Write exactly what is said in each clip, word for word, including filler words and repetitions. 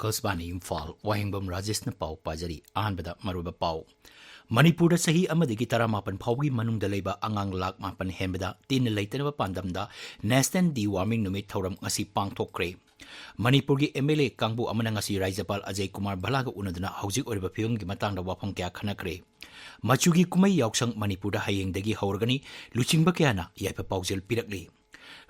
ꯑꯀꯥꯁꯕꯥꯅꯤ ꯏꯝꯐꯥꯜ, ꯋꯥꯍꯦꯡꯕꯝ ꯔꯥꯖꯦꯁꯅ ꯄꯥꯎ ꯄꯥꯖꯔꯤ꯫ ꯑꯍꯥꯟꯕꯗ ꯃꯔꯨꯑꯣꯏꯕ ꯄꯥꯎ꯫ ꯃꯅꯤꯄꯨꯔꯗ ꯆꯍꯤ ꯑꯃꯗꯒꯤ ꯇꯔꯥꯃꯥꯄꯟ ꯐꯥꯎꯕꯒꯤ ꯃꯅꯨꯡꯗ ꯂꯩꯕ ꯑꯉꯥꯡ ꯂꯥꯈ ꯃꯥꯄꯟ ꯍꯦꯟꯕꯗ ꯇꯤꯟ ꯂꯩꯇꯅꯕ ꯄꯥꯟꯗꯝꯗ National Deworming ꯅꯨꯃꯤꯠ ꯊꯧꯔꯝ ꯉꯁꯤ ꯄꯥꯡꯊꯣꯛꯈ꯭ꯔꯦ꯫ ꯃꯅꯤꯄꯨꯔꯒꯤ MLA ꯀꯥꯡꯕꯨ ꯑꯃꯅ ꯉꯁꯤ ꯔꯥꯖ꯭ꯌꯄꯥꯜ ꯑꯖꯌ ꯀꯨꯃꯥꯔ ꯚꯜꯂꯥꯒ ꯎꯅꯗꯨꯅ ꯍꯧꯖꯤꯛ ꯑꯣꯏꯔꯤꯕ ꯐꯤꯕꯝꯒꯤ ꯃꯇꯥꯡꯗ ꯋꯥꯐꯝ ꯀꯌꯥ ꯈꯟꯅꯈ꯭ꯔꯦ꯫ ꯃꯆꯨꯒꯤ ꯀꯨꯝꯍꯩ ꯌꯥꯎꯁꯪ ꯃꯅꯤꯄꯨꯔꯗ ꯍꯌꯦꯡꯗꯒꯤ ꯍꯧꯔꯒꯅꯤ꯫ ꯂꯨꯆꯤꯡꯕ ꯀꯌꯥꯅ ꯌꯥꯏꯐ ꯄꯥꯎꯖꯦꯜ ꯄꯤꯔꯛꯂꯤ꯫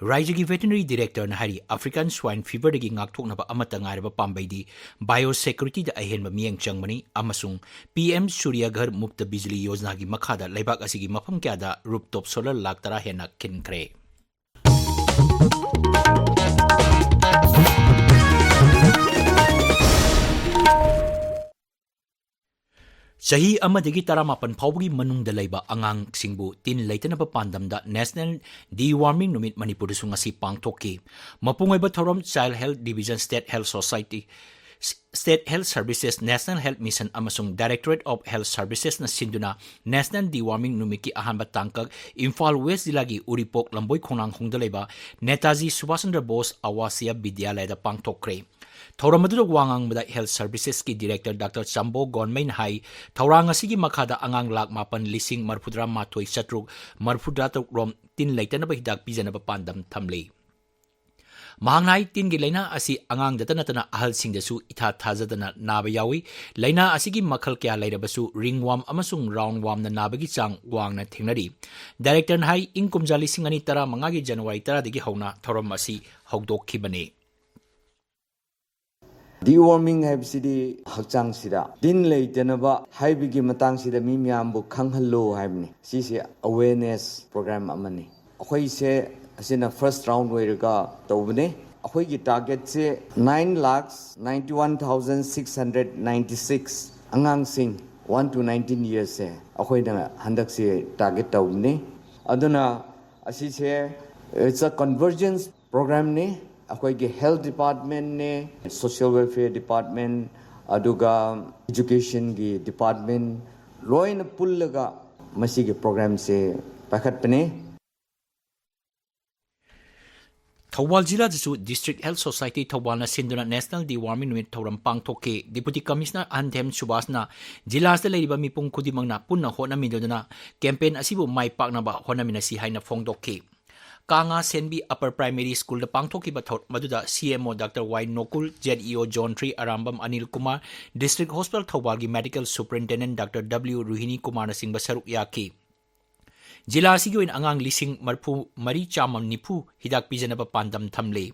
ꯔꯥꯖ꯭ꯌꯒꯤ Veterinary Directorꯅ ꯍꯥꯏꯔꯤ, African Swine Feverꯗꯒꯤ ꯉꯥꯛꯊꯣꯛꯅꯕ ꯑꯃꯠꯇ ꯉꯥꯏꯔꯕ ꯄꯥꯝꯕꯩꯗꯤ Biosecurityꯗ ꯑꯍꯦꯟꯕ ꯃꯤꯠꯌꯦꯡ ꯆꯪꯕꯅꯤ ꯑꯃꯁꯨꯡ PM Surya Ghar Muft Bijli Yojanaꯒꯤ ꯃꯈꯥꯗ ꯂꯩꯕꯥꯛ ꯑꯁꯤꯒꯤ ꯃꯐꯝ ꯀꯌꯥꯗ rooftop solar ꯂꯥꯈ ꯇꯔꯥ ꯍꯦꯟꯅ ꯈꯤꯟꯈ꯭ꯔꯦ꯫ ꯆꯍꯤ ꯑꯃꯗꯒꯤ ꯇꯔꯥꯃꯥꯄꯟ ꯐꯥꯎꯕꯒꯤ ꯃꯅꯨꯡꯗ ꯂꯩꯕ ꯑꯉꯥꯡꯁꯤꯡꯕꯨ ꯇꯤꯟ ꯂꯩꯇꯅꯕ ꯄꯥꯟꯗꯝꯗ National Deworming ꯅꯨꯃꯤꯠ ꯃꯅꯤꯄꯨꯔꯗꯁꯨ ꯉꯁꯤ ꯄꯥꯡꯊꯣꯛꯈꯤ꯫ ꯃꯄꯨꯡ ꯑꯣꯏꯕ ꯊꯧꯔꯝ Child Health Division, State Health Society, State Health Services, National Health Mission ꯑꯃꯁꯨꯡ Directorate of Health Servicesꯅ ꯁꯤꯟꯗꯨꯅ National Deworming ꯅꯨꯃꯤꯠꯀꯤ ꯑꯍꯥꯟꯕ ꯇꯥꯡꯀꯛ ꯏꯝꯐꯥꯜ West ꯖꯤꯂꯥꯒꯤ ꯎꯔꯤꯄꯣꯛ ꯂꯝꯕꯣꯏ ꯈꯣꯡꯅꯥꯡꯈꯣꯡꯗ ꯂꯩꯕ ꯅꯦꯇꯥꯖꯤ ꯁꯨꯚꯥꯁ ꯆꯟꯗ꯭ꯔ ꯕꯣꯁ ꯑꯋꯥꯁꯤꯌꯥ ꯕꯤꯗ꯭ꯌꯥꯂꯌꯗ ꯄꯥꯡꯊꯣꯛꯈ꯭ꯔꯦ꯫ ꯊꯧꯔꯝ ꯑꯗꯨꯗ ꯋꯥ ꯉꯥꯡꯕꯗ Health Servicesꯀꯤ Director Doctor ꯆꯥꯝꯕꯣ ꯒꯣꯟꯃꯩꯅ ꯍꯥꯏ, ꯊꯧꯔꯥꯡ ꯑꯁꯤꯒꯤ ꯃꯈꯥꯗ ꯑꯉꯥꯡ ꯂꯥꯈ ꯃꯥꯄꯟ ꯂꯤꯁꯤꯡ ꯃꯔꯤꯐꯨꯇꯔꯥ ꯃꯥꯊꯣꯏ ꯆꯥꯇ꯭ꯔꯨꯛ ꯃꯔꯤꯐꯨꯇꯔꯥ ꯇꯔꯨꯛ ꯔꯣꯝ ꯇꯤꯟ ꯂꯩꯇꯅꯕ ꯍꯤꯗꯥꯛ ꯄꯤꯖꯅꯕ ꯄꯥꯟꯗꯝ ꯊꯝꯂꯤ꯫ ꯃꯍꯥꯛꯅ ꯍꯥꯏ, ꯇꯤꯟꯒꯤ ꯂꯥꯏꯅꯥ ꯑꯁꯤ ꯑꯉꯥꯡꯗꯇ ꯅꯠꯇꯅ ꯑꯍꯜꯁꯤꯡꯗꯁꯨ ꯏꯊꯥ ꯊꯥꯖꯗꯅ ꯅꯥꯕ ꯌꯥꯎꯏ꯫ ꯂꯥꯏꯅꯥ ꯑꯁꯤꯒꯤ ꯃꯈꯜ ꯀꯌꯥ ꯂꯩꯔꯕꯁꯨ ring worm ꯑꯃꯁꯨꯡ round wormꯅ ꯅꯥꯕꯒꯤ ꯆꯥꯡ ꯋꯥꯡꯅ ꯊꯦꯡꯅꯔꯤ꯫ Directorꯅ ꯍꯥꯏ, ꯏꯪ ꯀꯨꯝꯖꯥ ꯂꯤꯁꯤꯡ ꯑꯅꯤ ꯇꯔꯥꯃꯉꯥꯒꯤ ꯖꯅꯋꯥꯔꯤ ꯇꯔꯥꯗꯒꯤ ꯍꯧꯅ ꯊꯧꯔꯝ ꯑꯁꯤ ꯍꯧꯗꯣꯛꯈꯤꯕꯅꯤ꯫ Deworming ꯍꯥꯏꯕꯁꯤꯗꯤ ꯍꯛꯆꯥꯡꯁꯤꯗ ꯇꯤꯟ ꯂꯩꯇꯅꯕ ꯍꯥꯏꯕꯒꯤ ꯃꯇꯥꯡꯁꯤꯗ ꯃꯤ ꯃꯌꯥꯝꯕꯨ ꯈꯪꯍꯜꯂꯨ ꯍꯥꯏꯕꯅꯤ꯫ ꯁꯤꯁꯦ awareness program ꯑꯃꯅꯤ꯫ ꯑꯩꯈꯣꯏꯁꯦ ꯑꯁꯤꯅ first round ꯑꯣꯏꯔꯒ ꯇꯧꯕꯅꯦ꯫ ꯑꯩꯈꯣꯏꯒꯤ targetꯁꯦ nine lakhs ninety one thousand six hundred ninety six ꯑꯉꯥꯡꯁꯤꯡ one to nineteen yearsꯁꯦ ꯑꯩꯈꯣꯏꯅ ꯍꯟꯗꯛꯁꯦ target ꯇꯧꯕꯅꯤ꯫ ꯑꯗꯨꯅ ꯑꯁꯤꯁꯦ it's a convergence programꯅꯤ꯫ ꯑꯩꯈꯣꯏꯒꯤ Health Departmentꯅꯦ, Social Welfare Department, ꯑꯗꯨꯒ Educationꯒꯤ Department ꯂꯣꯏꯅ ꯄꯨꯜꯂꯒ ꯃꯁꯤꯒꯤ programꯁꯦ ꯄꯥꯏꯈꯠꯄꯅꯦ꯫ ꯊꯧꯕꯥꯜ ꯖꯤꯂꯥꯗꯁꯨ District Health Society ꯊꯧꯕꯥꯜꯅ ꯁꯤꯟꯗꯨꯅ National Deworming ꯅꯨꯃꯤꯠ ꯊꯧꯔꯝ ꯄꯥꯡꯊꯣꯛꯈꯤ꯫ Deputy Commissioner ꯑꯍꯟꯊꯦꯝ ꯁꯨꯕꯥꯁꯅ ꯖꯤꯂꯥ ꯑꯁꯤꯗ ꯂꯩꯔꯤꯕ ꯃꯤꯄꯨꯝ ꯈꯨꯗꯤꯡꯃꯛꯅ ꯄꯨꯟꯅ ꯍꯣꯠꯅꯃꯤꯟꯅꯗꯨꯅ campaign ꯑꯁꯤꯕꯨ ꯃꯥꯏ ꯄꯥꯛꯅꯕ ꯍꯣꯠꯅꯃꯤꯟꯅꯁꯤ ꯍꯥꯏꯅ ꯐꯣꯡꯗꯣꯛꯈꯤ꯫ ꯀꯥꯉꯥ ꯁꯦꯟꯕꯤ Upper Primary Schoolꯗ ꯄꯥꯡꯊꯣꯛꯈꯤꯕ ꯊꯧꯔꯝ ꯑꯗꯨꯗ C M O Doctor Y ꯅꯣꯀꯨꯜ, Z E O Zone three Arambam Anil Kumar, District Hospital ꯊꯧꯕꯥꯜꯒꯤ Medical Superintendent Doctor W ꯔꯣꯍꯤꯅꯤ ꯀꯨꯃꯥꯔꯅꯆꯤꯡꯕ ꯁꯔꯨꯛ ꯌꯥꯈꯤ꯫ ꯖꯤꯂꯥ ꯑꯁꯤꯒꯤ ꯑꯣꯏꯅ ꯑꯉꯥꯡ ꯂꯤꯁꯤꯡ ꯃꯔꯤꯐꯨ ꯃꯔꯤ ꯆꯥꯝꯃ ꯅꯤꯐꯨ ꯍꯤꯗꯥꯛ ꯄꯤꯖꯅꯕ ꯄꯥꯟꯗꯝ ꯊꯝꯂꯤ꯫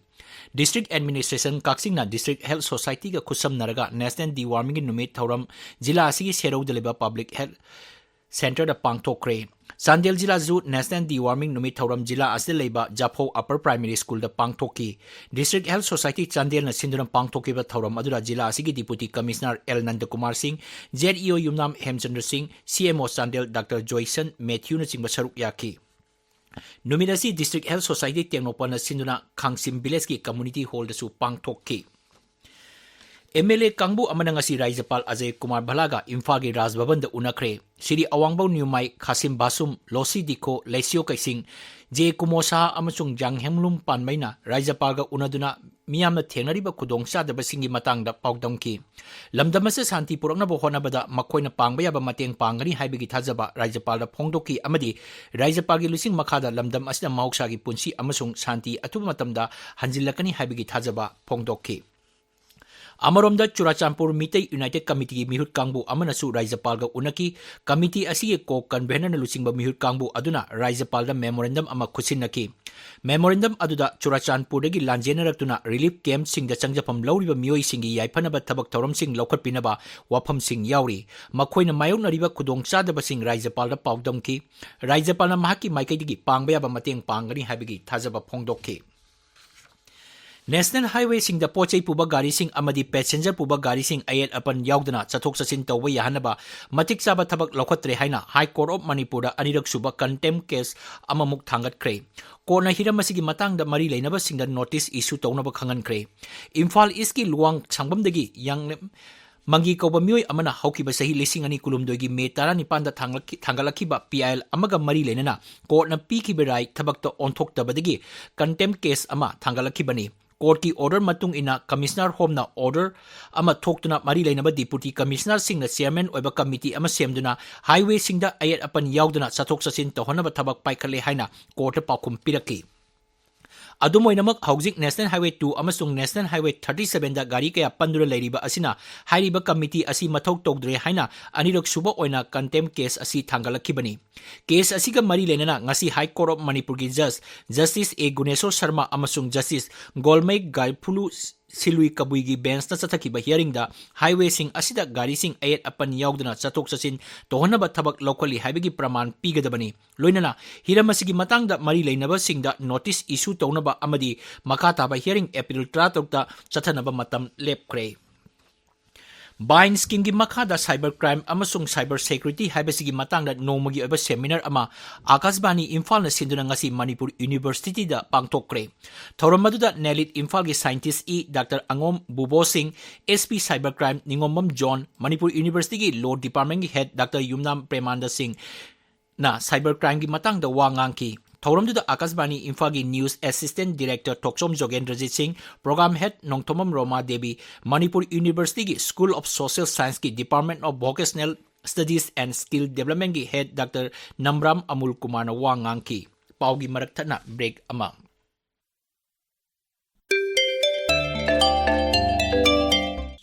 District Administration ꯀꯛꯆꯤꯡꯅ District Health Societyꯒ ꯈꯨꯠꯁꯝꯅꯔꯒ National Dewormingꯒꯤ ꯅꯨꯃꯤꯠ ꯊꯧꯔꯝ ꯖꯤꯂꯥ ꯑꯁꯤꯒꯤ ꯁꯦꯔꯧꯗ ꯂꯩꯕ Public Health Centreꯗ ꯄꯥꯡꯊꯣꯛꯈ꯭ꯔꯦ꯫ Chandel ꯖꯤꯂꯥꯁꯨ National Deworming ꯅꯨꯃꯤꯠ ꯊꯧꯔꯝ ꯖꯤꯂꯥ ꯑꯁꯤꯗ ꯂꯩꯕ ꯖꯥꯐꯧ Upper Primary Schoolꯗ ꯄꯥꯡꯊꯣꯛꯈꯤ꯫ District Health Society ꯆꯥꯟꯗꯦꯜꯅ ꯁꯤꯟꯗꯨꯅ ꯄꯥꯡꯊꯣꯛꯈꯤꯕ ꯊꯧꯔꯝ ꯑꯗꯨꯗ ꯖꯤꯂꯥ ꯑꯁꯤꯒꯤ Deputy Commissioner ꯑꯦꯜ ꯅꯟꯗꯀꯨꯃꯥꯔ ꯁꯤꯡ, Z E O ꯌꯨꯝꯅꯥꯝ ꯍꯦꯝꯆꯟꯗ꯭ꯔ ꯁꯤꯡ, C M O Chandel Doctor ꯖꯣꯏꯁꯟ ꯃꯦꯊ꯭ꯌꯨꯅꯆꯤꯡꯕ ꯁꯔꯨꯛ ꯌꯥꯈꯤ꯫ ꯅꯨꯃꯤꯠ ꯑꯁꯤ District Health Society ꯇꯦꯡꯅꯧꯄꯜꯅ ꯁꯤꯟꯗꯨꯅ ꯈꯥꯡꯁꯤꯝ Villageꯀꯤ Community Hallꯗꯁꯨ ꯄꯥꯡꯊꯣꯛꯈꯤ꯫ M L A ꯀꯥꯡꯕꯨ ꯑꯃꯅ ꯉꯁꯤ ꯔꯥꯖ꯭ꯌꯄꯥꯜ ꯑꯖꯌ ꯀꯨꯃꯥꯔ ꯚꯜꯂꯥꯒ ꯏꯝꯐꯥꯜꯒꯤ ꯔꯥꯖ ꯚꯕꯟꯗ ꯎꯅꯈ꯭ꯔꯦ꯫ ꯁ꯭ꯔꯤ ꯑꯋꯥꯡꯕꯧ ꯅ꯭ꯌꯨꯃꯥꯏ ꯈꯥꯁꯤꯝ ꯕꯥꯁꯨꯝ, ꯂꯣꯁꯤ ꯗꯤꯈꯣ, ꯂꯩꯁꯤꯌꯣ ꯀꯩꯁꯤꯡ, ꯖꯦ ꯀꯨꯃꯣ ꯁꯍꯥ ꯑꯃꯁꯨꯡ ꯖꯥꯡꯍꯦꯝꯂꯨꯝ ꯄꯥꯟꯃꯩꯅ ꯔꯥꯖ꯭ꯌꯄꯥꯜꯒ ꯎꯅꯗꯨꯅ ꯃꯤꯌꯥꯝꯅ ꯊꯦꯡꯅꯔꯤꯕ ꯈꯨꯗꯣꯡꯆꯥꯗꯕꯁꯤꯡꯒꯤ ꯃꯇꯥꯡꯗ ꯄꯥꯎꯗꯝꯈꯤ꯫ ꯂꯝꯗꯝ ꯑꯁꯤꯗ ꯁꯥꯟꯇꯤ ꯄꯨꯔꯛꯅꯕ ꯍꯣꯠꯅꯕꯗ ꯃꯈꯣꯏꯅ ꯄꯥꯡꯕ ꯌꯥꯕ ꯃꯇꯦꯡ ꯄꯥꯡꯒꯅꯤ ꯍꯥꯏꯕꯒꯤ ꯊꯥꯖꯕ ꯔꯥꯖ꯭ꯌꯄꯥꯜꯗ ꯐꯣꯡꯗꯣꯛꯈꯤ ꯑꯃꯗꯤ ꯔꯥꯖ꯭ꯌꯄꯥꯜꯒꯤ ꯂꯨꯆꯤꯡ ꯃꯈꯥꯗ ꯂꯝꯗꯝ ꯑꯁꯤꯗ ꯃꯍꯧꯁꯥꯒꯤ ꯄꯨꯟꯁꯤ ꯑꯃꯁꯨꯡ ꯁꯥꯟꯇꯤ ꯑꯊꯨꯕ ꯃꯇꯝꯗ ꯍꯟꯖꯤꯜꯂꯛꯀꯅꯤ ꯍꯥꯏꯕꯒꯤ ꯊꯥꯖꯕ ꯐꯣꯡꯗꯣꯛꯈꯤ꯫ ꯑꯃꯔꯣꯝꯗ ꯆꯨꯔꯥꯆꯥꯟꯄꯨꯔ ꯃꯤꯇꯩ United Committeeꯒꯤ ꯃꯤꯍꯨꯠ ꯀꯥꯡꯕꯨ ꯑꯃꯅꯁꯨ ꯔꯥꯖ꯭ꯌꯄꯥꯜꯒ ꯎꯅꯈꯤ꯫ Committee ꯑꯁꯤꯒꯤ co-convenerꯅ ꯂꯨꯆꯤꯡꯕ ꯃꯤꯍꯨꯠ ꯀꯥꯡꯕꯨ ꯑꯗꯨꯅ ꯔꯥꯖ꯭ꯌꯄꯥꯜꯗ memorandum ꯑꯃ ꯈꯨꯠꯁꯤꯟꯅꯈꯤ꯫ Memorandum ꯑꯗꯨꯗ ꯆꯨꯔꯥꯆꯥꯟꯄꯨꯔꯗꯒꯤ ꯂꯥꯟꯖꯦꯟꯅꯔꯛꯇꯨꯅ relief campꯁꯤꯡꯗ ꯆꯪꯖꯐꯝ ꯂꯧꯔꯤꯕ ꯃꯤꯑꯣꯏꯁꯤꯡꯒꯤ ꯌꯥꯏꯐꯅꯕ ꯊꯕꯛ ꯊꯧꯔꯝꯁꯤꯡ ꯂꯧꯈꯠꯄꯤꯅꯕ ꯋꯥꯐꯝꯁꯤꯡ ꯌꯥꯎꯔꯤ꯫ ꯃꯈꯣꯏꯅ ꯃꯥꯌꯣꯛꯅꯔꯤꯕ ꯈꯨꯗꯣꯡꯆꯥꯗꯕꯁꯤꯡ ꯔꯥꯖ꯭ꯌꯄꯥꯜꯗ ꯄꯥꯎꯗꯝꯈꯤ꯫ ꯔꯥꯖ꯭ꯌꯄꯥꯜꯅ ꯃꯍꯥꯛꯀꯤ ꯃꯥꯏꯀꯩꯗꯒꯤ ꯄꯥꯡꯕ ꯌꯥꯕ ꯃꯇꯦꯡ ꯄꯥꯡꯒꯅꯤ ꯍꯥꯏꯕꯒꯤ ꯊꯥꯖꯕ ꯐꯣꯡꯗꯣꯛꯈꯤ꯫ National Highwayꯁꯤꯡꯗ ꯄꯣꯠ ꯆꯩ ꯄꯨꯕ ꯒꯥꯔꯤꯁꯤꯡ ꯑꯃꯗꯤ passenger ꯄꯨꯕ ꯒꯥꯔꯤꯁꯤꯡ ꯑꯌꯦꯠ ꯑꯄꯟ ꯌꯥꯎꯗꯅ ꯆꯠꯊꯣꯛ ꯆꯠꯁꯤꯟ ꯇꯧꯕ ꯌꯥꯍꯟꯅꯕ ꯃꯇꯤꯛ ꯆꯥꯕ ꯊꯕꯛ ꯂꯧꯈꯠꯇ꯭ꯔꯦ ꯍꯥꯏꯅ High Court of ꯃꯅꯤꯄꯨꯔꯗ ꯑꯅꯤꯔꯛ ꯁꯨꯕ contempt case ꯑꯃꯃꯨꯛ ꯊꯥꯡꯒꯠꯈ꯭ꯔꯦ꯫ Courtꯅ ꯍꯤꯔꯝ ꯑꯁꯤꯒꯤ ꯃꯇꯥꯡꯗ ꯃꯔꯤ ꯂꯩꯅꯕꯁꯤꯡꯗ notice issue ꯇꯧꯅꯕ ꯈꯪꯍꯟꯈ꯭ꯔꯦ꯫ ꯏꯝꯐꯥꯜ Eastꯀꯤ ꯂꯨꯋꯥꯡ ꯁꯪꯕꯝꯗꯒꯤ ꯌꯥꯡꯂꯦꯝ ꯃꯪꯒꯤ ꯀꯧꯕ ꯃꯤꯑꯣꯏ ꯑꯃꯅ ꯍꯧꯈꯤꯕ ꯆꯍꯤ ꯂꯤꯁꯤꯡ ꯑꯅꯤ ꯀꯨꯟꯍꯨꯝꯗꯣꯏꯒꯤ ꯃꯦ ꯇꯔꯥꯅꯤꯄꯥꯟꯗ ꯊꯥꯡꯂꯛꯈꯤ-, ꯊꯥꯡꯒꯠꯂꯛꯈꯤꯕ P I L ꯑꯃꯒ ꯃꯔꯤ ꯂꯩꯅꯅ ꯀꯣꯔꯠꯅ ꯄꯤꯈꯤꯕ ꯔꯥꯏ ꯊꯕꯛꯇ ꯑꯣꯟꯊꯣꯛꯇꯕꯗꯒꯤ contempt case ꯑꯃ ꯊꯥꯡꯒꯠꯂꯛꯈꯤꯕꯅꯤ꯫ ꯀꯣꯔꯠꯀꯤ order ꯃꯇꯨꯡ ꯏꯟꯅ Commissioner Homeꯅ order ꯑꯃ ꯊꯣꯛꯇꯨꯅ ꯃꯔꯤ ꯂꯩꯅꯕ Deputy Commissionerꯁꯤꯡꯅ chairman ꯑꯣꯏꯕ committee ꯑꯃ ꯁꯦꯝꯗꯨꯅ highwayꯁꯤꯡꯗ ꯑꯌꯦꯠ ꯑꯄꯟ ꯌꯥꯎꯗꯅ ꯆꯠꯊꯣꯛ ꯆꯠꯁꯤꯟ ꯇꯧꯍꯟꯅꯕ ꯊꯕꯛ ꯄꯥꯏꯈꯠꯂꯦ ꯍꯥꯏꯅ ꯀꯣꯔꯠꯇ ꯄꯥꯎꯈꯨꯝ ꯄꯤꯔꯛꯈꯤ꯫ ꯑꯗꯨꯝ ꯑꯣꯏꯅꯃꯛ, ꯍꯧꯖꯤꯛ National Highway two ꯑꯃꯁꯨꯡ National Highway thirty sevenꯗ ꯒꯥꯔꯤ ꯀꯌꯥ ꯄꯟꯗꯨꯅ ꯂꯩꯔꯤꯕ ꯑꯁꯤꯅ ꯍꯥꯏꯔꯤꯕ committee ꯑꯁꯤ ꯃꯊꯧ ꯇꯧꯗ꯭ꯔꯦ ꯍꯥꯏꯅ ꯑꯅꯤꯔꯛ ꯁꯨꯕ ꯑꯣꯏꯅ contempt case ꯑꯁꯤ ꯊꯥꯡꯒꯠꯂꯛꯈꯤꯕꯅꯤ꯫ Case ꯑꯁꯤꯒ ꯃꯔꯤ ꯂꯩꯅꯅ ꯉꯁꯤ High Court of ꯃꯅꯤꯄꯨꯔꯒꯤ judge Justice A Guneshor Sharma ꯑꯃꯁꯨꯡ Justice ꯒꯣꯜꯃꯩ ꯒꯥꯏꯐꯨꯂꯨ ꯁꯤꯂꯨꯏ ꯀꯕꯨꯏꯒꯤ benchꯅ ꯆꯠꯊꯈꯤꯕ hearingꯗ highwayꯁꯤꯡ ꯑꯁꯤꯗ ꯒꯥꯔꯤꯁꯤꯡ ꯑꯌꯦꯠ ꯑꯄꯟ ꯌꯥꯎꯗꯅ ꯆꯠꯊꯣꯛ ꯆꯠꯁꯤꯟ ꯇꯧꯍꯟꯅꯕ ꯊꯕꯛ ꯂꯧꯈꯠꯂꯤ ꯍꯥꯏꯕꯒꯤ ꯄ꯭ꯔꯃꯥꯟ ꯄꯤꯒꯗꯕꯅꯤ꯫ ꯂꯣꯏꯅꯅ ꯍꯤꯔꯝ ꯑꯁꯤꯒꯤ ꯃꯇꯥꯡꯗ ꯃꯔꯤ ꯂꯩꯅꯕꯁꯤꯡꯗ notice issue ꯇꯧꯅꯕ ꯑꯃꯗꯤ ꯃꯈꯥ ꯇꯥꯕ hearing April ꯇꯔꯥꯇꯔꯨꯛꯇ ꯆꯠꯊꯅꯕ ꯃꯇꯝ ꯂꯦꯞꯈ꯭ꯔꯦ꯫ BINE schemeꯒꯤ ꯃꯈꯥꯗ cyber crime ꯑꯃꯁꯨꯡ cyber security ꯍꯥꯏꯕꯁꯤꯒꯤ ꯃꯇꯥꯡꯗ ꯅꯣꯡꯃꯒꯤ ꯑꯣꯏꯕ seminar ꯑꯃ ꯑꯥꯀꯥꯁꯕꯥꯅꯤ ꯏꯝꯐꯥꯜꯅ ꯁꯤꯟꯗꯨꯅ ꯉꯁꯤ ꯃꯅꯤꯄꯨꯔ Universityꯗ ꯄꯥꯡꯊꯣꯛꯈ꯭ꯔꯦ꯫ ꯊꯧꯔꯝ ꯑꯗꯨꯗ NELIT ꯏꯝꯐꯥꯜꯒꯤ scientist ꯏ ꯗꯥꯛꯇꯔ ꯑꯉꯣꯝ Bubo Singh, SP cyber crime Ningombam John, Manipur Universityꯒꯤ law departmentꯀꯤ head ꯗꯥꯛꯇꯔ ꯌꯨꯝꯅꯥꯝ ꯄ꯭ꯔꯦꯃꯥꯅꯟꯗ ꯁꯤꯡ, ꯅ cyber crimeꯒꯤ ꯃꯇꯥꯡꯗ ꯋꯥ ꯉꯥꯡꯈꯤ꯫ ꯊꯧꯔꯝꯗꯨꯗ ꯑꯥꯀꯥꯁꯕꯥꯅꯤ ꯏꯝꯐꯥꯜꯒꯤ news assistant director ꯊꯣꯛꯆꯣꯝ ꯖꯣꯒꯦꯟꯗ꯭ꯔꯖꯤꯠ ꯁꯤꯡ, program head ꯅꯣꯡꯊꯣꯝꯕꯝ ꯔꯣꯃꯥ ꯗꯦꯕꯤ, ꯃꯅꯤꯄꯨꯔ Universityꯒꯤ School of Social Scienceꯀꯤ Department of Vocational Studies and Skill Developmentꯀꯤ head ꯗꯥꯛꯇꯔ ꯅꯝꯕ꯭ꯔꯥꯝ ꯑꯃꯨꯜ ꯀꯨꯃꯥꯔꯅ ꯋꯥ ꯉꯥꯡꯈꯤ꯫ ꯄꯥꯎꯒꯤ ꯃꯔꯛ ꯊꯠꯅ break ꯑꯃ꯫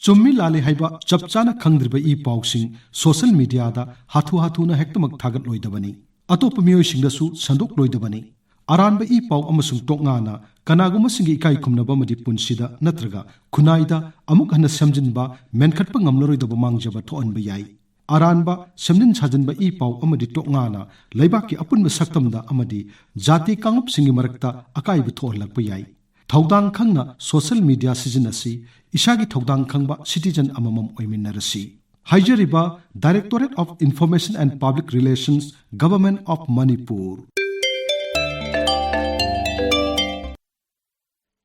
ꯆꯨꯝꯃꯤ ꯂꯥꯜꯂꯤ ꯍꯥꯏꯕ ꯆꯞ ꯆꯥꯅ ꯈꯪꯗ꯭ꯔꯤꯕ ꯏ ꯄꯥꯎꯁꯤꯡ social mediaꯗ ꯍꯥꯊꯨ ꯍꯥꯊꯨꯅ ꯍꯦꯛꯇꯃꯛ ꯊꯥꯒꯠꯂꯣꯏꯗꯕꯅꯤ꯫ ꯑꯇꯣꯞꯄ ꯃꯤꯑꯣꯏꯁꯤꯡꯗꯁꯨ ꯁꯟꯗꯣꯛꯂꯣꯏꯗꯕꯅꯤ꯫ ꯑꯔꯥꯟꯕ ꯏ ꯄꯥꯎ ꯑꯃꯁꯨꯡ ꯇꯣꯛꯉꯥꯅ ꯀꯅꯥꯒꯨꯝꯕꯁꯤꯡꯒꯤ ꯏꯀꯥꯏ ꯈꯨꯝꯅꯕ ꯑꯃꯗꯤ ꯄꯨꯟꯁꯤꯗ ꯅꯠꯇ꯭ꯔꯒ ꯈꯨꯟꯅꯥꯏꯗ ꯑꯃꯨꯛ ꯍꯟꯅ ꯁꯦꯝꯖꯤꯟꯕ, ꯃꯦꯟꯈꯠꯄ ꯉꯝꯂꯔꯣꯏꯗꯕ ꯃꯥꯡꯖꯕ ꯊꯣꯛꯍꯟꯕ ꯌꯥꯏ꯫ ꯑꯔꯥꯟꯕ, ꯁꯦꯝꯖꯤꯟ ꯁꯥꯖꯤꯟꯕ ꯏ ꯄꯥꯎ ꯑꯃꯗꯤ ꯇꯣꯛꯉꯥꯅ ꯂꯩꯕꯥꯛꯀꯤ ꯑꯄꯨꯟꯕ ꯁꯛꯇꯝꯗ ꯑꯃꯗꯤ ꯖꯥꯇꯤ ꯀꯥꯡꯂꯨꯞꯁꯤꯡꯒꯤ ꯃꯔꯛꯇ ꯑꯀꯥꯏꯕ ꯊꯣꯛꯍꯜꯂꯛꯄ ꯌꯥꯏ꯫ ꯊꯧꯗꯥꯡ ꯈꯪꯅ social media ꯁꯤꯖꯤꯟꯅꯁꯤ, ꯏꯁꯥꯒꯤ ꯊꯧꯗꯥꯡ ꯈꯪꯕ citizen ꯑꯃꯃꯝ ꯑꯣꯏꯃꯤꯟꯅꯔꯁꯤ꯫ ꯍꯥꯏꯖꯔꯤꯕ Directorate of Information and Public Relations, Government of Manipur꯫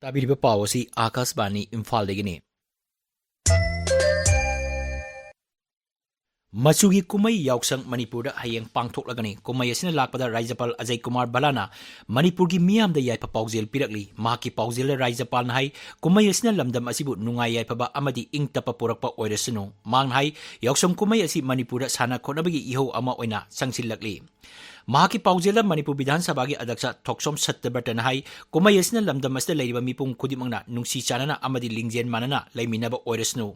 ꯇꯥꯕꯤꯔꯤꯕ ꯄꯥꯎ ꯑꯁꯤ ꯑꯥꯀꯥꯁꯕꯥꯅꯤ ꯏꯝꯐꯥꯜꯗꯒꯤꯅꯤ꯫ ꯃꯆꯨꯒꯤ ꯀꯨꯝꯍꯩ ꯌꯥꯎꯁꯪ ꯃꯅꯤꯄꯨꯔꯗ ꯍꯌꯦꯡ ꯄꯥꯡꯊꯣꯛꯂꯒꯅꯤ꯫ ꯀꯨꯝꯍꯩ ꯑꯁꯤꯅ ꯂꯥꯛꯄꯗ ꯔꯥꯖ꯭ꯌꯄꯥꯜ ꯑꯖꯌ ꯀꯨꯃꯥꯔ ꯚꯜꯂꯥꯅ ꯃꯅꯤꯄꯨꯔꯒꯤ ꯃꯤꯌꯥꯝꯗ ꯌꯥꯏꯐ ꯄꯥꯎꯖꯦꯜ ꯄꯤꯔꯛꯂꯤ꯫ ꯃꯍꯥꯛꯀꯤ ꯄꯥꯎꯖꯦꯜꯗ ꯔꯥꯖ꯭ꯌꯄꯥꯜꯅ ꯍꯥꯏ, ꯀꯨꯝꯍꯩ ꯑꯁꯤꯅ ꯂꯝꯗꯝ ꯑꯁꯤꯕꯨ ꯅꯨꯡꯉꯥꯏ ꯌꯥꯏꯐꯕ ꯑꯃꯗꯤ ꯏꯪ ꯇꯞꯄ ꯄꯨꯔꯛꯄ ꯑꯣꯏꯔꯁꯅꯨ꯫ ꯃꯍꯥꯛꯅ ꯍꯥꯏ, ꯌꯥꯎꯁꯪ ꯀꯨꯝꯍꯩ ꯑꯁꯤ ꯃꯅꯤꯄꯨꯔꯗ ꯁꯥꯟꯅ ꯈꯣꯠꯅꯕꯒꯤ ꯏꯍꯧ ꯑꯃ ꯑꯣꯏꯅ ꯆꯪꯁꯤꯜꯂꯛꯂꯤ꯫ ꯃꯍꯥꯛꯀꯤ ꯄꯥꯎꯖꯦꯜꯗ ꯃꯅꯤꯄꯨꯔ ꯕꯤꯙꯥꯟ ꯁꯚꯥꯒꯤ ꯑꯗ꯭ꯌꯛꯁ ꯊꯣꯛꯁꯣꯝ ꯁꯠꯇꯕ꯭ꯔꯇꯅ ꯍꯥꯏ, ꯀꯨꯝꯍꯩ ꯑꯁꯤꯅ ꯂꯝꯗꯝ ꯑꯁꯤꯗ ꯂꯩꯔꯤꯕ ꯃꯤꯄꯨꯝ ꯈꯨꯗꯤꯡꯃꯛꯅ ꯅꯨꯡꯁꯤ ꯆꯥꯟꯅꯅ ꯑꯃꯗꯤ ꯂꯤꯡꯖꯦꯜ ꯃꯥꯟꯅꯅ ꯂꯩꯃꯤꯟꯅꯕ ꯑꯣꯏꯔꯁꯅꯨ꯫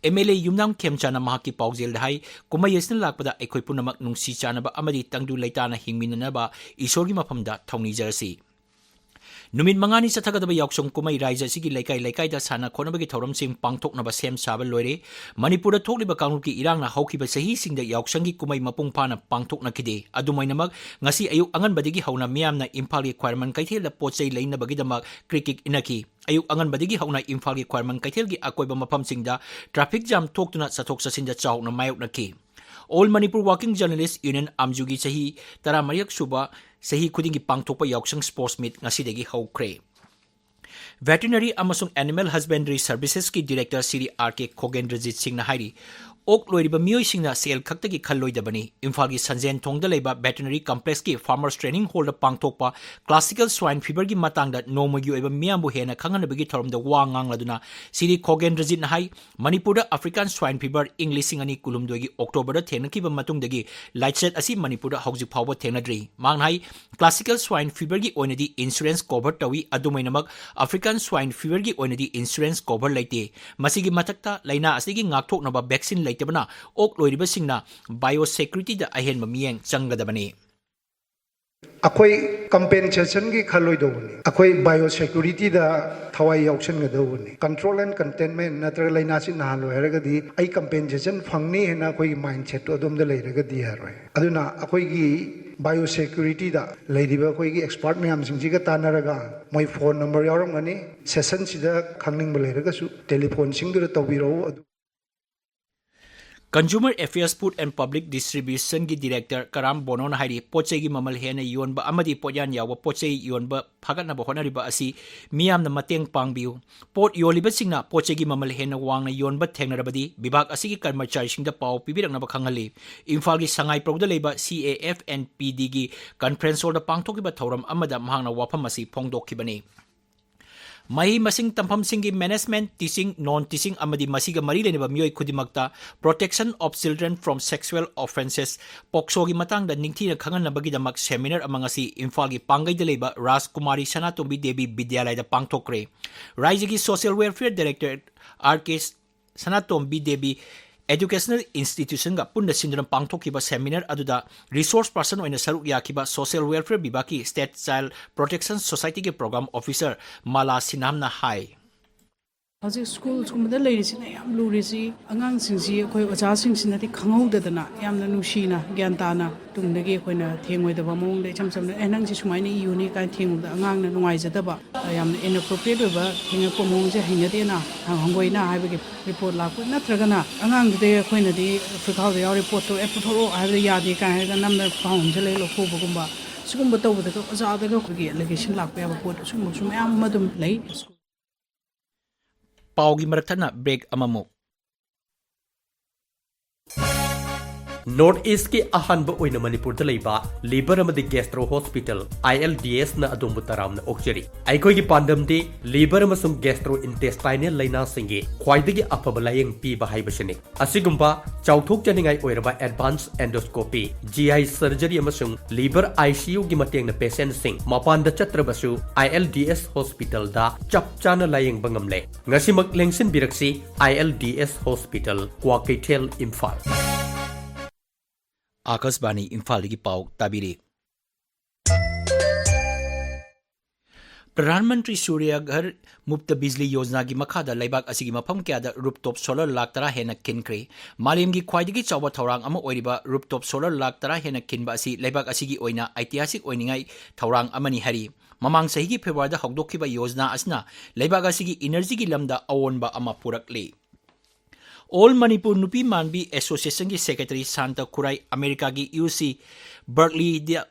ꯑꯦꯝ ꯑꯦꯜ ꯑꯦ ꯌꯨꯝꯅꯥꯝ ꯈꯦꯝꯆꯥꯟꯅ ꯃꯍꯥꯛꯀꯤ ꯄꯥꯎꯖꯦꯜꯗ ꯍꯥꯏ, ꯀꯨꯝꯍꯩ ꯑꯁꯤꯅ ꯂꯥꯛꯄꯗ ꯑꯩꯈꯣꯏ ꯄꯨꯝꯅꯃꯛ ꯅꯨꯡꯁꯤ ꯆꯥꯟꯅꯕ ꯑꯃꯗꯤ ꯇꯪꯗꯨ ꯂꯩꯇꯥꯅ ꯍꯤꯡꯃꯤꯟꯅꯅꯕ ꯏꯁꯣꯔꯒꯤ ꯃꯐꯝꯗ ꯊꯧꯅꯤꯖꯔꯁꯤ꯫ ꯅꯨꯃꯤꯠ ꯃꯉꯥꯅꯤ ꯆꯠꯊꯒꯗꯕ ꯌꯥꯎꯁꯪ ꯀꯨꯝꯍꯩ ꯔꯥꯖ꯭ꯌ ꯑꯁꯤꯒꯤ ꯂꯩꯀꯥꯏ ꯂꯩꯀꯥꯏꯗ ꯁꯥꯟꯅ ꯈꯣꯠꯅꯕꯒꯤ ꯊꯧꯔꯝꯁꯤꯡ ꯄꯥꯡꯊꯣꯛꯅꯕ ꯁꯦꯝ ꯁꯥꯕ ꯂꯣꯏꯔꯦ꯫ ꯃꯅꯤꯄꯨꯔꯗ ꯊꯣꯛꯂꯤꯕ ꯀꯥꯡꯂꯨꯞꯀꯤ ꯏꯔꯥꯡꯅ ꯍꯧꯈꯤꯕ ꯆꯍꯤꯁꯤꯡꯗ ꯌꯥꯎꯁꯪꯒꯤ ꯀꯨꯝꯍꯩ ꯃꯄꯨꯡ ꯐꯥꯅ ꯄꯥꯡꯊꯣꯛꯅꯈꯤꯗꯦ꯫ ꯑꯗꯨꯃꯥꯏꯅꯃꯛ, ꯉꯁꯤ ꯑꯌꯨꯛ ꯑꯉꯟꯕꯗꯒꯤ ꯍꯧꯅ ꯃꯤꯌꯥꯝꯅ ꯏꯝꯐꯥꯜꯒꯤ ꯈ꯭ꯋꯥꯏꯔꯝꯕꯟ ꯀꯩꯊꯦꯜꯗ ꯄꯣꯠ ꯆꯩ ꯂꯩꯅꯕꯒꯤꯗꯃꯛ ꯀ꯭ꯔꯤꯛ ꯀ꯭ꯔꯤꯛ ꯏꯟꯅꯈꯤ꯫ ꯑꯌꯨꯛ ꯑꯉꯟꯕꯗꯒꯤ ꯍꯧꯅ ꯏꯝꯐꯥꯜꯒꯤ ꯈ꯭ꯋꯥꯏꯔꯝꯕꯟ ꯀꯩꯊꯦꯜꯒꯤ ꯑꯀꯣꯏꯕ ꯃꯐꯝꯁꯤꯡꯗ ꯇ꯭ꯔꯥꯐꯤꯛ ꯖꯥꯝ ꯊꯣꯛꯇꯨꯅ ꯆꯠꯊꯣꯛ ꯆꯠꯁꯤꯟꯗ ꯆꯥꯎꯅ ꯃꯥꯌꯣꯛꯅꯈꯤ꯫ All Manipur Working Journalist Union, ꯑꯥꯝꯖꯨꯒꯤ ꯆꯍꯤ ꯇꯔꯥꯃꯔꯤꯔꯛ ꯁꯨꯕ ꯆꯍꯤ ꯈꯨꯗꯤꯡꯒꯤ ꯄꯥꯡꯊꯣꯛꯄ ꯌꯥꯎꯁꯪ ꯁ꯭ꯄꯣꯔꯠꯁ ꯃꯤꯠ ꯉꯁꯤꯗꯒꯤ ꯍꯧꯈ꯭ꯔꯦ꯫ ꯚꯦꯇꯤꯅꯔꯤ ꯑꯃꯁꯨꯡ animal husbandry ꯁꯔꯚꯤꯁꯦꯁꯀꯤ director Shri R ꯀꯦ ꯈꯣꯒꯦꯟꯗ꯭ꯔꯖꯤꯠ ꯁꯤꯡꯅ ꯍꯥꯏꯔꯤ, ꯑꯣꯛ ꯂꯣꯏꯔꯤꯕ ꯃꯤꯑꯣꯏꯁꯤꯡꯅ ꯁꯦꯜ ꯈꯛꯇꯒꯤ ꯈꯜꯂꯣꯏꯗꯕꯅꯤ꯫ ꯏꯝꯐꯥꯜꯒꯤ ꯁꯟꯖꯦꯟ ꯊꯣꯡꯗ ꯂꯩꯕ ꯚꯦꯇꯤꯅꯔꯤ ꯀꯝꯄ꯭ꯂꯦꯛꯁꯀꯤ ꯐꯥꯔꯃꯔꯁ ꯇ꯭ꯔꯦꯅꯤꯡ ꯍꯣꯜꯗ ꯄꯥꯡꯊꯣꯛꯄ ꯀ꯭ꯂꯥꯁꯤꯀꯦꯜ ꯁ꯭ꯋꯥꯏꯟ ꯐꯤꯚꯔꯒꯤ ꯃꯇꯥꯡꯗ ꯅꯣꯡꯃꯒꯤ ꯑꯣꯏꯕ ꯃꯤꯌꯥꯝꯕꯨ ꯍꯦꯟꯅ ꯈꯪꯍꯟꯅꯕꯒꯤ ꯊꯧꯔꯝꯗ ꯋꯥ ꯉꯥꯡꯂꯗꯨꯅ ꯁ꯭ꯔꯤ ꯈꯣꯒꯦꯟꯗ꯭ꯔꯖꯤꯠꯅ ꯍꯥꯏ, ꯃꯅꯤꯄꯨꯔꯗ ꯑꯐ꯭ꯔꯤꯀꯥꯟ ꯁ꯭ꯋꯥꯏꯟ ꯐꯤꯚꯔ ꯏꯪ ꯂꯤꯁꯤꯡ ꯑꯅꯤ ꯀꯨꯟꯍꯨꯝꯗꯣꯏꯒꯤ ꯑꯣꯛꯇꯣꯕꯔꯗ ꯊꯦꯡꯅꯈꯤꯕ ꯃꯇꯨꯡꯗꯒꯤ ꯂꯥꯏꯆꯠ ꯑꯁꯤ ꯃꯅꯤꯄꯨꯔꯗ ꯍꯧꯖꯤꯛ ꯐꯥꯎꯕ ꯊꯦꯡꯅꯗ꯭ꯔꯤ꯫ ꯃꯍꯥꯛꯅ ꯍꯥꯏ, ꯀ꯭ꯂꯥꯁꯤꯀꯦꯜ ꯁ꯭ꯋꯥꯏꯟ ꯐꯤꯚꯔꯒꯤ ꯑꯣꯏꯅꯗꯤ ꯏꯟꯁꯨꯔꯦꯟꯁ ꯀꯣꯚꯔ ꯇꯧꯏ, ꯑꯗꯨꯃꯥꯏꯅꯃꯛ ꯑꯐ꯭ꯔꯤꯀꯥꯟ ꯁ꯭ꯋꯥꯏꯟ ꯐꯤꯚꯔꯒꯤ ꯑꯣꯏꯅꯗꯤ ꯏꯟꯁꯨꯔꯦꯟꯁ ꯀꯣꯚꯔ ꯂꯩꯇꯦ꯫ ꯃꯁꯤꯒꯤ ꯃꯊꯛꯇ, ꯂꯥꯏꯅꯥ ꯑꯁꯤꯒꯤ ꯉꯥꯛꯊꯣꯛꯅꯕ ꯚꯦꯛꯁꯤꯟ ꯂꯩꯇꯕꯅ ꯑꯣꯛ ꯂꯣꯏꯔꯤꯕꯁꯤꯡꯅ ꯕꯥꯏꯑꯣ ꯁꯦꯀ꯭ꯌꯨꯔꯤꯇꯤꯗ ꯑꯍꯦꯟꯕ ꯃꯤꯠꯌꯦꯡ ꯆꯪꯒꯗꯕꯅꯤ꯫ ꯑꯩꯈꯣꯏ ꯀꯝꯄꯦꯟꯁꯦꯁꯟꯒꯤ ꯈꯜꯂꯣꯏꯗꯧꯕꯅꯤ꯫ ꯑꯩꯈꯣꯏ ꯕꯥꯏꯑꯣ ꯁꯦꯀ꯭ꯌꯨꯔꯤꯇꯤꯗ ꯊꯋꯥꯏ ꯌꯥꯎꯁꯟꯒꯗꯧꯕꯅꯤ꯫ ꯀꯟꯇ꯭ꯔꯣꯜ ꯑꯦꯟ ꯀꯟꯇꯦꯟꯃꯦꯟ ꯅꯠꯇ꯭ꯔꯒ ꯂꯥꯏꯅꯥꯁꯤ ꯅꯥꯍꯜꯂꯣꯏ ꯍꯥꯏꯔꯒꯗꯤ ꯑꯩ ꯀꯝꯄꯦꯟꯁꯦꯁꯟ ꯐꯪꯅꯤ ꯍꯥꯏꯅ ꯑꯩꯈꯣꯏꯒꯤ ꯃꯥꯏꯟꯁꯦꯠꯇꯣ ꯑꯗꯣꯝꯗ ꯂꯩꯔꯒꯗꯤ ꯌꯥꯔꯣꯏ꯫ ꯑꯗꯨꯅ ꯑꯩꯈꯣꯏꯒꯤ ꯕꯥꯏꯑꯣ ꯁꯦꯀ꯭ꯌꯨꯔꯤꯇꯤꯗ ꯂꯩꯔꯤꯕ ꯑꯩꯈꯣꯏꯒꯤ ꯑꯦꯛꯁꯄꯥꯔꯠ ꯃꯌꯥꯝꯁꯤꯡꯁꯤꯒ ꯇꯥꯟꯅꯔꯒ, ꯃꯣꯏ ꯐꯣꯟ ꯅꯝꯕꯔ ꯌꯥꯎꯔꯝꯒꯅꯤ, ꯁꯦꯁꯟꯁꯤꯗ ꯈꯪꯅꯤꯡꯕ ꯂꯩꯔꯒꯁꯨ ꯇꯦꯂꯤꯐꯣꯟꯁꯤꯡꯗꯨꯗ ꯇꯧꯕꯤꯔꯛꯎ꯫ ꯑꯗꯨ Consumer Affairs, Food and Public Distribution ꯒꯤ Director ꯀꯔꯥꯝ ꯕꯣꯅꯣꯅ ꯍꯥꯏꯔꯤ, ꯄꯣꯠ ꯆꯩꯒꯤ ꯃꯃꯜ ꯍꯦꯟꯅ ꯌꯣꯟꯕ ꯑꯃꯗꯤ ꯄꯣꯠꯌꯥꯟ ꯌꯥꯎꯕ ꯄꯣꯠ ꯆꯩ ꯌꯣꯟꯕ ꯐꯒꯠꯅꯕ ꯍꯣꯠꯅꯔꯤꯕ ꯑꯁꯤ ꯃꯤꯌꯥꯝꯅ ꯃꯇꯦꯡ ꯄꯥꯡꯕꯤꯌꯨ꯫ ꯄꯣꯠ ꯌꯣꯜꯂꯤꯕꯁꯤꯡꯅ ꯄꯣꯠ ꯆꯩꯒꯤ ꯃꯃꯜ ꯍꯦꯟꯅ ꯋꯥꯡꯅ ꯌꯣꯟꯕ ꯊꯦꯡꯅꯔꯕꯗꯤ ꯕꯤꯚꯥꯒ ꯑꯁꯤꯒꯤ ꯀꯔꯃꯆꯥꯔꯤꯁꯤꯡꯗ ꯄꯥꯎ ꯄꯤꯕꯤꯔꯛꯅꯕ ꯈꯪꯍꯜꯂꯤ꯫ ꯏꯝꯐꯥꯜꯒꯤ ꯁꯉꯥꯏꯄ꯭ꯔꯧꯗ ꯂꯩꯕ C A F and P D ꯒꯤ conference hall ꯗ ꯄꯥꯡꯊꯣꯛꯈꯤꯕ ꯊꯧꯔꯝ ꯑꯃꯗ ꯃꯍꯥꯛꯅ ꯋꯥꯐꯝ ꯑꯁꯤ ꯐꯣꯡꯗꯣꯛꯈꯤꯕꯅꯤ꯫ ꯃꯍꯩ ꯃꯁꯤꯡ ꯇꯝꯐꯝꯁꯤꯡꯒꯤ management, teaching, non teaching ꯑꯃꯗꯤ ꯃꯁꯤꯒ ꯃꯔꯤ ꯂꯩꯅꯕ ꯃꯤꯑꯣꯏ ꯈꯨꯗꯤꯡꯃꯛꯇ Protection of Children from Sexual Offences, ꯄꯣꯛꯁꯣꯒꯤ ꯃꯇꯥꯡꯗ ꯅꯤꯡꯊꯤꯅ ꯈꯪꯍꯟꯅꯕꯒꯤꯗꯃꯛ seminar ꯑꯃ ꯉꯁꯤ ꯏꯝꯐꯥꯜꯒꯤ ꯄꯥꯡꯒꯩꯗ ꯂꯩꯕ ꯔꯥꯖꯀꯨꯃꯥꯔꯤ ꯁꯅꯥꯇꯣꯝꯕꯤ ꯗꯦꯕꯤ ꯕꯤꯗ꯭ꯌꯥꯂꯌꯗ ꯄꯥꯡꯊꯣꯛꯈ꯭ꯔꯦ꯫ ꯔꯥꯏꯖꯒꯤ Social Welfare Director R K ꯁꯅꯥꯇꯣꯝꯕꯤ ꯗꯦꯕꯤ Educational Institution ꯒ ꯄꯨꯟꯅ ꯁꯤꯟꯗꯨꯅ ꯄꯥꯡꯊꯣꯛꯈꯤꯕ seminar ꯑꯗꯨꯗ resource person ꯑꯣꯏꯅ ꯁꯔꯨꯛ ꯌꯥꯈꯤꯕ Social Welfare ꯕꯤꯚꯥꯒꯀꯤ State Child Protection Society ꯒꯤ Program Officer ꯃꯥꯂꯥ ꯁꯤꯟꯍꯥꯝꯅ ꯍꯥꯏ꯫ ꯍꯧꯖꯤꯛ ꯁ꯭ꯀꯨꯜꯁꯀꯨꯝꯕꯗ ꯂꯩꯔꯤꯁꯤꯅ ꯌꯥꯝ ꯂꯨꯔꯤꯁꯤ, ꯑꯉꯥꯡꯁꯤꯡꯁꯤ ꯑꯩꯈꯣꯏ ꯑꯣꯖꯥꯁꯤꯡꯁꯤꯅꯗꯤ ꯈꯪꯍꯧꯗꯗꯅ ꯌꯥꯝꯅ ꯅꯨꯡꯁꯤꯅ ꯒ꯭ꯌꯥꯟ ꯇꯥꯅ ꯇꯨꯡꯗꯒꯤ ꯑꯩꯈꯣꯏꯅ ꯊꯦꯡꯉꯣꯏꯗꯕ ꯃꯑꯣꯡꯗ, ꯏꯆꯝ ꯆꯝꯅ, "ꯑꯦ, ꯅꯪꯁꯤ ꯁꯨꯃꯥꯏꯅ ꯏꯌꯨꯅꯤ" ꯀꯥꯏꯅ ꯊꯦꯡꯕꯗ ꯑꯉꯥꯡꯅ ꯅꯨꯡꯉꯥꯏꯖꯗꯕ, ꯌꯥꯝꯅ inappropriate ꯑꯣꯏꯕ ꯊꯦꯡꯉꯛꯄ ꯃꯑꯣꯡꯁꯦ ꯍꯩꯅꯗꯦꯅ, ꯍꯪ-, ꯍꯪꯒꯣꯏꯅ ꯍꯥꯏꯕꯒꯤ report ꯂꯥꯛꯄ ꯅꯠꯇ꯭ꯔꯒꯅ ꯑꯉꯥꯡꯗꯨꯗ ꯑꯩꯈꯣꯏꯅꯗꯤ ꯐꯤꯈꯥꯎꯗ ꯌꯥꯎꯔꯤ ꯄꯣꯠꯇꯣ, "ꯑꯦ, ꯄꯨꯊꯣꯔꯛꯑꯣ" ꯍꯥꯏꯕꯗ ꯌꯥꯗꯦ ꯀꯥꯏꯅ ꯍꯥꯏꯔꯒ ꯅꯝꯗꯅ ꯐꯤꯈꯥꯎ ꯅꯝꯁꯤꯜꯂꯒ ꯂꯧꯊꯣꯛꯄꯒꯨꯝꯕ, ꯁꯤꯒꯨꯝꯕ ꯇꯧꯕꯗꯒ ꯑꯣꯖꯥꯗꯒ ꯑꯩꯈꯣꯏꯒꯤ allegation ꯂꯥꯛꯄ ꯌꯥꯕ ꯄꯣꯠ, ꯁꯤꯒꯨꯝꯕꯁꯨ ꯃꯌꯥꯝ ꯑꯃ ꯑꯗꯨꯝ ꯂꯩ꯫ ꯄꯥꯎꯒꯤ ꯃꯔꯛ ꯊꯠꯅ break ꯑꯃꯃꯨꯛ꯫ North East ꯀꯤ ꯑꯍꯥꯟꯕ ꯑꯣꯏꯅ ꯃꯅꯤꯄꯨꯔꯗ ꯂꯩꯕ liver ꯑꯃꯗꯤ gastro hospital, I L D S ꯅ ꯑꯗꯣꯝꯕꯨ ꯇꯔꯥꯝꯅ ꯑꯣꯛꯆꯔꯤ꯫ ꯑꯩꯈꯣꯏꯒꯤ ꯄꯥꯟꯗꯝꯗꯤ liver ꯑꯃꯁꯨꯡ gastrointestinal ꯂꯩꯅꯥꯁꯤꯡꯒꯤ ꯈ꯭ꯋꯥꯏꯗꯒꯤ ꯑꯐꯕ ꯂꯥꯌꯦꯡ ꯄꯤꯕ ꯍꯥꯏꯕꯁꯤꯅꯤ꯫ ꯑꯁꯤꯒꯨꯝꯕ ꯆꯥꯎꯊꯣꯛꯆꯅꯤꯡꯉꯥꯏ ꯑꯣꯏꯔꯕ advance endoscopy, G I surgery ꯑꯃꯁꯨꯡ liver I C U ꯒꯤ ꯃꯇꯦꯡꯅ patientꯁꯤꯡ ꯃꯄꯥꯟꯗ ꯆꯠꯇ꯭ꯔꯕꯁꯨ I L D S hospital ꯗ ꯆꯞ ꯆꯥꯅ ꯂꯥꯌꯦꯡꯕ ꯉꯝꯂꯦ꯫ ꯉꯁꯤꯃꯛ ꯂꯦꯡꯁꯤꯟꯕꯤꯔꯛꯁꯤ I L D S hospital, Kwakeithel, Imphal. ꯑꯥꯀꯥꯁꯕꯥꯅꯤ ꯏꯝꯐꯥꯜꯗꯒꯤ ꯄꯥꯎ ꯇꯥꯕꯤꯔꯤ꯫ ꯄ꯭ꯔꯙꯥꯟ ꯃꯟꯇ꯭ꯔꯤ ꯁꯨꯔ꯭ꯌ ꯘꯔ ꯃꯨꯐꯇ ꯕꯤꯖꯂꯤ ꯌꯣꯖꯅꯥꯒꯤ ꯃꯈꯥꯗ ꯂꯩꯕꯥꯛ ꯑꯁꯤꯒꯤ ꯃꯐꯝ ꯀꯌꯥꯗ rooftop solar ꯂꯥꯈ ꯇꯔꯥ ꯍꯦꯟꯅ ꯈꯤꯟꯈ꯭ꯔꯦ꯫ ꯃꯥꯂꯦꯝꯒꯤ ꯈ꯭ꯋꯥꯏꯗꯒꯤ ꯆꯥꯎꯕ ꯊꯧꯔꯥꯡ ꯑꯃ ꯑꯣꯏꯔꯤꯕ rooftop solar ꯂꯥꯈ ꯇꯔꯥ ꯍꯦꯟꯅ ꯈꯤꯟꯕ ꯑꯁꯤ ꯂꯩꯕꯥꯛ ꯑꯁꯤꯒꯤ ꯑꯣꯏꯅ ꯑꯩꯇꯤꯍꯥꯁꯤꯛ ꯑꯣꯏꯅꯤꯡꯉꯥꯏ ꯊꯧꯔꯥꯡ ꯑꯃꯅꯤ ꯍꯥꯏꯔꯤ꯫ ꯃꯃꯥꯡ ꯆꯍꯤꯒꯤ ꯐꯦꯕ꯭ꯔꯨꯋꯥꯔꯤꯗ ꯍꯧꯗꯣꯛꯈꯤꯕ ꯌꯣꯖꯅꯥ ꯑꯁꯤꯅ ꯂꯩꯕꯥꯛ ꯑꯁꯤꯒꯤ energy ꯒꯤ ꯂꯝꯗ ꯑꯑꯣꯟꯕ ꯑꯃ ꯄꯨꯔꯛꯂꯤ꯫ All Manipur ꯅꯨꯄꯤ ꯃꯥꯟꯕꯤ ꯑꯦꯁꯣꯁꯤꯌꯦꯁꯟꯒꯤ ꯁꯦꯀ꯭ꯔꯦꯇꯔꯤ ꯁꯥꯟꯇ ꯈꯨꯔꯥꯏ ꯑꯃꯦꯔꯤꯀꯥꯒꯤ ꯌꯨ ꯁꯤ ꯕꯔꯛꯂꯤꯗ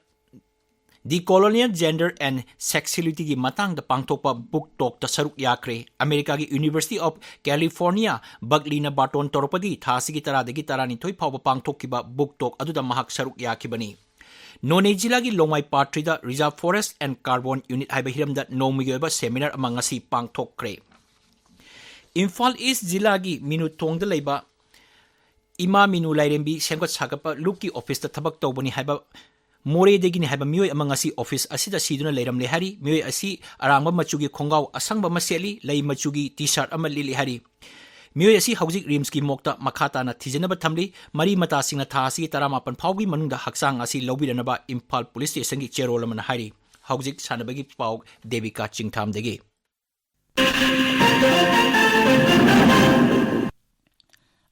Decolonial Gender and Sexualityꯒꯤ ꯃꯇꯥꯡꯗ ꯄꯥꯡꯊꯣꯛꯄ ꯕꯨꯛ ꯇꯣꯛꯇ ꯁꯔꯨꯛ ꯌꯥꯈ꯭ꯔꯦ꯫ ꯑꯃꯦꯔꯤꯀꯥꯒꯤ University of California ꯕꯔꯛꯂꯤꯅ ꯕꯥꯔꯇꯣꯟ ꯇꯧꯔꯛꯄꯗꯒꯤ ꯊꯥ ꯑꯁꯤꯒꯤ ꯇꯔꯥꯗꯒꯤ ꯇꯔꯥꯅꯤꯊꯣꯏ ꯐꯥꯎꯕ ꯄꯥꯡꯊꯣꯛꯈꯤꯕ ꯕꯨꯛ ꯇꯣꯛ ꯑꯗꯨꯗ ꯃꯍꯥꯛ ꯁꯔꯨꯛ ꯌꯥꯈꯤꯕꯅꯤ꯫ ꯅꯣꯅꯦ ꯖꯤꯂꯥꯒꯤ ꯂꯣꯡꯃꯥꯏ ꯄꯥꯔꯠ ꯊ꯭ꯔꯤꯗ Reserve Forest and Carbon Unit ꯍꯥꯏꯕ ꯍꯤꯔꯝꯗ ꯅꯣꯡꯃꯒꯤ ꯑꯣꯏꯕ ꯁꯦꯃꯤꯅꯥꯔ ꯑꯃ ꯉꯁꯤ ꯄꯥꯡꯊꯣꯛꯈ꯭ꯔꯦ꯫ ꯏꯝꯐꯥꯜ ꯏꯁ ꯖꯤꯂꯥꯒꯤ ꯃꯤꯅꯨꯊꯣꯡꯗ ꯂꯩꯕ ꯏꯃꯥ ꯃꯤꯅꯨ ꯂꯥꯏꯔꯦꯝꯕꯤ ꯁꯦꯝꯒꯠ ꯁꯥꯒꯠꯄ ꯂꯨꯞꯀꯤ ꯑꯣꯐꯤꯁꯇ ꯊꯕꯛ ꯇꯧꯕꯅꯤ ꯍꯥꯏꯕ ꯃꯣꯔꯦꯗꯒꯤꯅꯤ ꯍꯥꯏꯕ ꯃꯤꯑꯣꯏ ꯑꯃ ꯉꯁꯤ ꯑꯣꯐꯤꯁ ꯑꯁꯤꯗ ꯁꯤꯗꯨꯅ ꯂꯩꯔꯝꯂꯦ ꯍꯥꯏꯔꯤ꯫ ꯃꯤꯑꯣꯏ ꯑꯁꯤ ꯑꯔꯥꯡꯕ ꯃꯆꯨꯒꯤ ꯈꯣꯡꯒ꯭ꯔꯥꯎ ꯑꯁꯪꯕ ꯑꯃ ꯁꯦꯠꯂꯤ, ꯂꯩ ꯃꯆꯨꯒꯤ ꯇꯤ ꯁꯥꯔꯠ ꯑꯃ ꯂꯤꯠꯂꯤ ꯍꯥꯏꯔꯤ꯫ ꯃꯤꯑꯣꯏ ꯑꯁꯤ ꯍꯧꯖꯤꯛ ꯔꯤꯝꯁꯀꯤ ꯃꯣꯛꯇ ꯃꯈꯥ ꯇꯥꯅ ꯊꯤꯖꯅꯕ ꯊꯝꯂꯤ꯫ ꯃꯔꯤ ꯃꯇꯥꯁꯤꯡꯅ ꯊꯥ ꯑꯁꯤꯒꯤ ꯇꯔꯥꯃꯥꯄꯟ ꯐꯥꯎꯒꯤ ꯃꯅꯨꯡꯗ ꯍꯛꯆꯥꯡ ꯑꯁꯤ ꯂꯧꯕꯤꯔꯅꯕ ꯏꯝꯐꯥꯜ ꯄꯨꯂꯤꯁ ꯁ꯭ꯇꯦꯁꯟꯒꯤ ꯆꯦꯔꯣꯜ ꯑꯃꯅ ꯍꯥꯏꯔꯤ꯫ ꯍꯧꯖꯤꯛ ꯁꯥꯟꯅꯕꯒꯤ ꯄꯥꯎ ꯗꯦꯕꯤꯀꯥ ꯆꯤꯡꯊꯥꯝꯗꯒꯤ꯫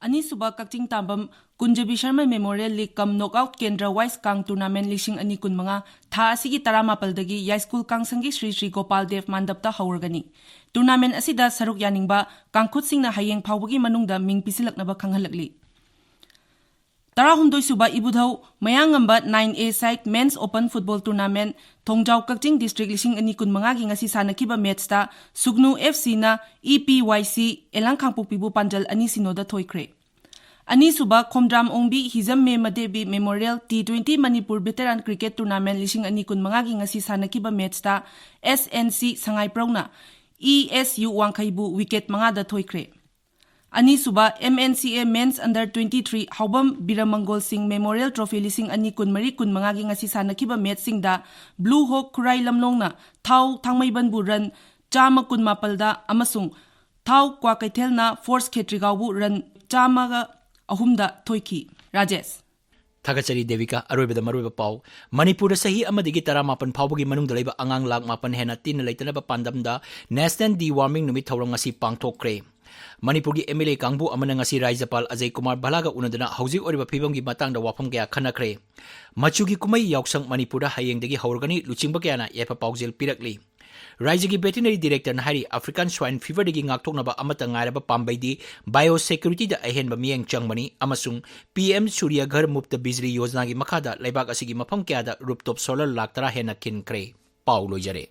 ꯑꯅꯤꯁꯨꯕ ꯀꯛꯆꯤꯡ ꯇꯥꯝꯕꯝ ꯀꯨꯟꯖꯕꯤ ꯁꯔꯃ ꯃꯦꯃꯣꯔꯤꯌꯦꯜ ꯂꯤꯒ ꯀꯝ ꯅꯣꯛꯑꯥꯎꯠ ꯀꯦꯟꯗ꯭ꯔ ꯋꯥꯏꯁ ꯀꯥꯡ ꯇꯨꯔꯅꯥꯃꯦꯟ ꯂꯤꯁꯤꯡ ꯑꯅꯤ ꯀꯨꯟꯃꯉꯥ ꯊꯥ ꯑꯁꯤꯒꯤ ꯇꯔꯥꯃꯥꯄꯜꯗꯒꯤ ꯌꯥꯏꯁ꯭ꯀꯨꯜ ꯀꯥꯡꯁꯪꯒꯤ ꯁ꯭ꯔꯤ ꯁ꯭ꯔꯤ ꯒꯣꯄꯥꯜ ꯗꯦꯕ ꯃꯥꯟꯗꯞꯇ ꯍꯧꯔꯒꯅꯤ꯫ ꯇꯨꯔꯅꯥꯃꯦꯟ ꯑꯁꯤꯗ ꯁꯔꯨꯛ ꯌꯥꯅꯤꯡꯕ ꯀꯥꯡꯈꯨꯠꯁꯤꯡꯅ ꯍꯌꯦꯡ ꯐꯥꯎꯕꯒꯤ ꯃꯅꯨꯡꯗ ꯃꯤꯡ ꯄꯤꯁꯤꯜꯂꯛꯅꯕ ꯈꯪꯍꯜꯂꯛꯂꯤ꯫ ꯇꯔꯥꯍꯨꯝꯗꯣꯏꯁꯨꯕ ꯏꯕꯨꯙꯧ ꯃꯌꯥꯡꯉꯝꯕ ꯅꯥꯏꯟ ꯑꯦ ꯁꯥꯏꯠ ꯃꯦꯟꯁ ꯑꯣꯄꯟ ꯐꯨꯠꯕꯣꯜ ꯇꯨꯔꯅꯥꯃꯦꯟ ꯊꯣꯡꯖꯥꯎ ꯀꯛꯆꯤꯡ ꯗꯤꯁꯇ꯭ꯔꯤꯛ ꯂꯤꯁꯤꯡ ꯑꯅꯤ ꯀꯨꯟꯃꯉꯥꯒꯤ ꯉꯁꯤ ꯁꯥꯟꯅꯈꯤꯕ ꯃꯦꯠꯁꯇ ꯁꯨꯒꯅꯨ ꯑꯦꯐ ꯁꯤꯅ ꯏ ꯄꯤ ꯋꯥꯏ ꯁꯤ ꯑꯦꯂꯥꯡ ꯈꯥꯡꯄꯣꯛꯄꯤꯕꯨ ꯄꯥꯟꯖꯜ ꯑꯅꯤ ꯁꯤꯅꯣꯗ ꯊꯣꯏꯈ꯭ꯔꯦ꯫ ꯑꯅꯤꯁꯨꯕ Khomdram Ongbi Hijam Me Madevi memorial T twenty Manipur veteran cricket tournament ꯂꯤꯁꯤꯡ ꯑꯅꯤ ꯀꯨꯟꯃꯉꯥꯒꯤ ꯉꯁꯤ ꯁꯥꯟꯅꯈꯤꯕ ꯃꯦꯠꯁꯇ ꯑꯦꯁ ꯑꯦꯟ ꯁꯤ ꯁꯉꯥꯏꯄ꯭ꯔꯧꯅ ꯏ ꯑꯦꯁ ꯌꯨ ꯋꯥꯡꯈꯩꯕꯨ ꯋꯤꯀꯦꯠ ꯃꯉꯥꯗ ꯊꯣꯏꯈ꯭ꯔꯦ꯫ ꯑꯅꯤꯁꯨꯕ M N C A men's under twenty three Haobam Biramangol Singh memorial trophy ꯂꯤꯁꯤꯡ ꯑꯅꯤ ꯀꯨꯟꯃꯔꯤ ꯀꯨꯟꯃꯉꯥꯒꯤ ꯉꯁꯤ ꯁꯥꯟꯅꯈꯤꯕ ꯃꯦꯠꯁꯁꯤꯡꯗ ꯕ꯭ꯂꯨ ꯍꯣꯛ ꯈꯨꯔꯥꯏ ꯂꯝꯂꯣꯡꯅ ꯊꯥꯎ ꯊꯥꯡꯃꯩꯕꯟꯕꯨ ꯔꯟ ꯆꯥꯝꯃ ꯀꯨꯟꯃꯥꯄꯜꯗ ꯑꯃꯁꯨꯡ ꯊꯥꯎ ꯀ꯭ꯋꯥꯀꯩꯊꯦꯜꯅ ꯐꯣꯔꯁ ꯈꯦꯇ꯭ꯔꯤꯒꯥꯎꯕꯨ ꯔꯟ ꯆꯥꯝꯃꯒ ꯑꯍꯨꯝꯗ ꯊꯣꯏꯈꯤ꯫ ꯔꯥꯖꯦꯁ꯫ ꯊꯥꯒꯠꯆꯔꯤ ꯗꯦꯕꯤꯀꯥ꯫ ꯑꯔꯣꯏꯕꯗ ꯃꯔꯨꯑꯣꯏꯕ ꯄꯥꯎ꯫ ꯃꯅꯤꯄꯨꯔꯗ ꯆꯍꯤ ꯑꯃꯗꯒꯤ ꯇꯔꯥꯃꯥꯄꯟ ꯐꯥꯎꯕꯒꯤ ꯃꯅꯨꯡꯗ ꯂꯩꯕ ꯑꯉꯥꯡ ꯂꯥꯈ ꯃꯥꯄꯟ ꯍꯦꯟꯅ ꯇꯤꯟꯅ ꯂꯩꯇꯅꯕ ꯄꯥꯟꯗꯝꯗ National Deworming ꯅꯨꯃꯤꯠ ꯊꯧꯔꯝ ꯉꯁꯤ ꯄꯥꯡꯊꯣꯛꯈ꯭ꯔꯦ꯫ ꯃꯅꯤꯄꯨꯔꯒꯤ ꯑꯦꯝ ꯑꯦꯜ ꯑꯦ ꯀꯥꯡꯕꯨ ꯑꯃꯅ ꯉꯁꯤ ꯔꯥꯖ꯭ꯌꯄꯥꯜ ꯑꯖꯌ ꯀꯨꯃꯥꯔ ꯚꯜꯂꯥꯒ ꯎꯅꯗꯨꯅ ꯍꯧꯖꯤꯛ ꯑꯣꯏꯔꯤꯕ ꯐꯤꯕꯝꯒꯤ ꯃꯇꯥꯡꯗ ꯋꯥꯐꯝ ꯀꯌꯥ ꯈꯟꯅꯈ꯭ꯔꯦ꯫ ꯃꯆꯨꯒꯤ ꯀꯨꯝꯍꯩ ꯌꯥꯎꯁꯪ ꯃꯅꯤꯄꯨꯔꯗ ꯍꯌꯦꯡꯗꯒꯤ ꯍꯧꯔꯒꯅꯤ, ꯂꯨꯆꯤꯡꯕ ꯀꯌꯥꯅ ꯌꯥꯏꯐ ꯄꯥꯎꯖꯦꯜ ꯄꯤꯔꯛꯂꯤ꯫ ꯔꯥꯏꯖ꯭ꯌꯒꯤ ꯚꯦꯇꯤꯅꯔꯤ ꯗꯤꯔꯦꯛꯇꯔꯅ ꯍꯥꯏꯔꯤ, ꯑꯐ꯭ꯔꯤꯀꯥꯟ ꯁ꯭ꯋꯥꯏꯟ ꯐꯤꯚꯔꯗꯒꯤ ꯉꯥꯛꯊꯣꯛꯅꯕ ꯑꯃꯠꯇ ꯉꯥꯏꯔꯕ ꯄꯥꯝꯕꯩꯗꯤ ꯕꯥꯏꯑꯣ ꯁꯦꯀ꯭ꯌꯨꯔꯤꯇꯤꯗ ꯑꯍꯦꯟꯕ ꯃꯤꯠꯌꯦꯡ ꯆꯪꯕꯅꯤ ꯑꯃꯁꯨꯡ ꯄꯤ ꯑꯦꯝ ꯁꯨꯔ꯭ꯌ ꯘꯔ ꯃꯨꯐꯇ ꯕꯤꯖꯂꯤ ꯌꯣꯖꯅꯥꯒꯤ ꯃꯈꯥꯗ ꯂꯩꯕꯥꯛ ꯑꯁꯤꯒꯤ ꯃꯐꯝ ꯀꯌꯥꯗ ꯔꯨꯞꯇꯣꯞ ꯁꯣꯂꯔ ꯂꯥꯈ ꯇꯔꯥ ꯍꯦꯟꯅ ꯈꯤꯟꯈ꯭ꯔꯦ꯫ ꯄꯥꯎ ꯂꯣꯏꯖꯔꯦ꯫